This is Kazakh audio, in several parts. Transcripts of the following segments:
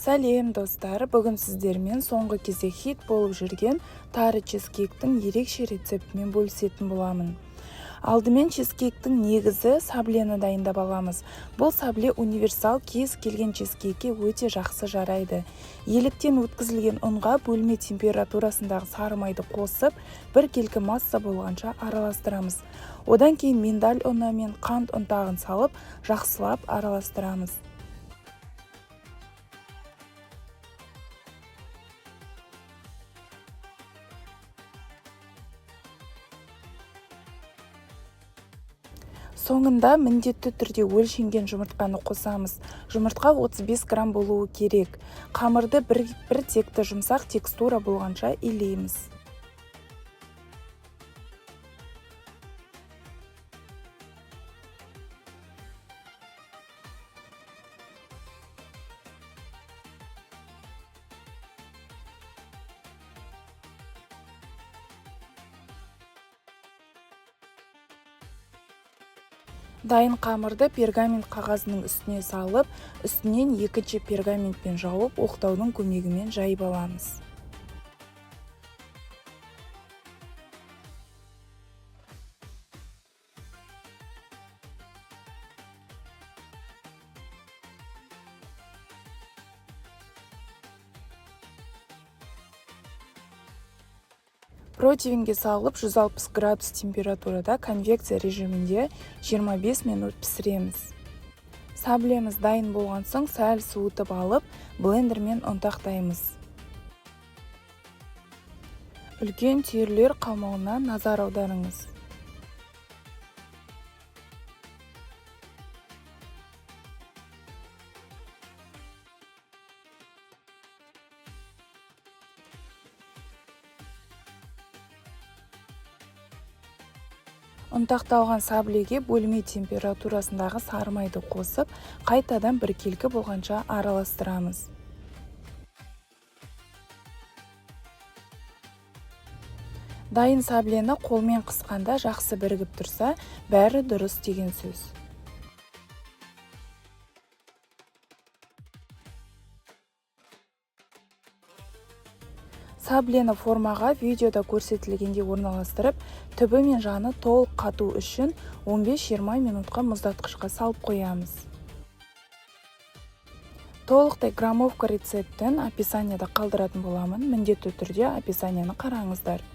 Сәлем, достар! Бүгін сіздермен соңғы кезде хит болып жүрген тары чизкейктің ерекше рецептімен бөлісетін боламын. Алдымен чизкейктің негізі саблені дайындап аламыз. Бұл сабле универсал, кез келген чизкейкке өте жақсы жарайды. Електен өткізілген ұнға бөлме температурасындағы сары майды қосып, біркелкі масса болғанша араластырамыз. Одан кейін миндаль ұны мен қант ұнтағын салып, жақсылап араластырамыз. Соңында міндетті түрде өлшенген жұмыртқаны қосамыз. Жұмыртқа 35 грамм болуы керек. Қамырды бір текті жұмсақ текстура болғанша илейміз. Дайын қамырды пергамент қағазының үстіне салып, үстінен екінші пергаментпен жауып, оқтаудың көмегімен жайып аламыз. Противеньге салып, 160 градус температурада конвекция режимінде 25 минут пісіреміз. Саблеміз дайын болған соң, сәл суытып алып, блендермен ұнтақтаймыз. Үлкен түйірлер қалмауына назар аударыңыз. Ұнтақталған саблеге бөлме температурасындағы сары майды қосып, қайтадан біркелкі болғанша араластырамыз. Дайын саблені қолмен қысқанда жақсы бірігіп тұрса, бәрі дұрыс деген сөз. Саблені формаға видеода көрсетілгендей орналастырып, түбі мен жаны толық қату үшін 15-20 минутқа мұздатқышқа салып қоямыз. Толықтай граммовка рецептін описанияда қалдыратын боламын. Міндетті түрде описанияны қараңыздар.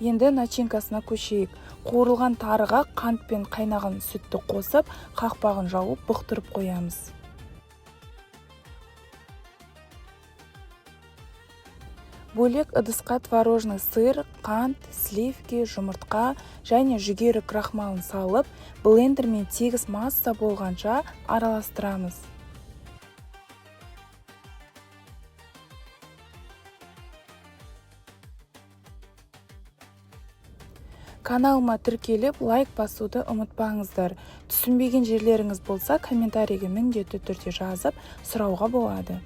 Енді начинкасына көшейік. Қуырылған тарыға қант пен қайнаған сүтті қосып, қақпағын жауып, бұқтырып қоямыз. Бөлек ыдысқа творожный сыр, қант, сливки, жұмыртқа және жүгері крахмалын салып, блендермен тегіс масса болғанша араластырамыз. Каналыма тіркеліп, лайк басуды ұмытпаңыздар. Түсінбеген жерлеріңіз болса, комментарийге міндетті түрде жазып, сұрауға болады.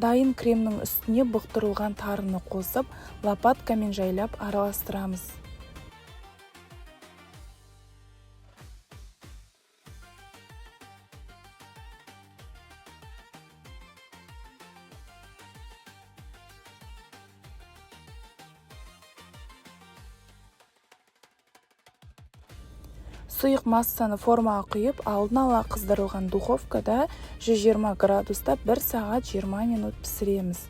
Дайын кремнің үстіне бұқтырылған тарыны қосып, лопаткамен жайлап араластырамыз. Сұйық массаны формаға құйып, алдын ала қыздырылған духовкада 120 градуста 1 сағат 20 минут пісіреміз.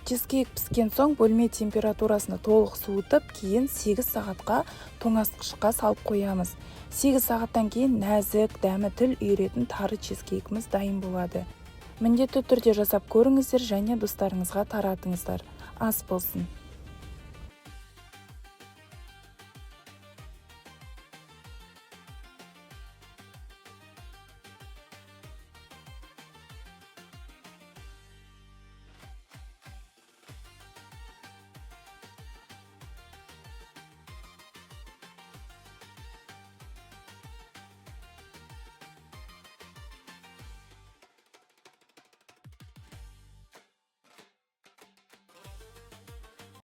Чизкейк піскен соң, бөлме температурасында толық суытып, кейін 8 сағатқа тоңазытқышқа салып қоямыз. 8 сағаттан кейін нәзік, дәмі тіл үйіретін тары чизкейкіміз дайын болады. Міндетті түрде жасап көріңіздер және достарыңызға таратыңыздар. Ас болсын!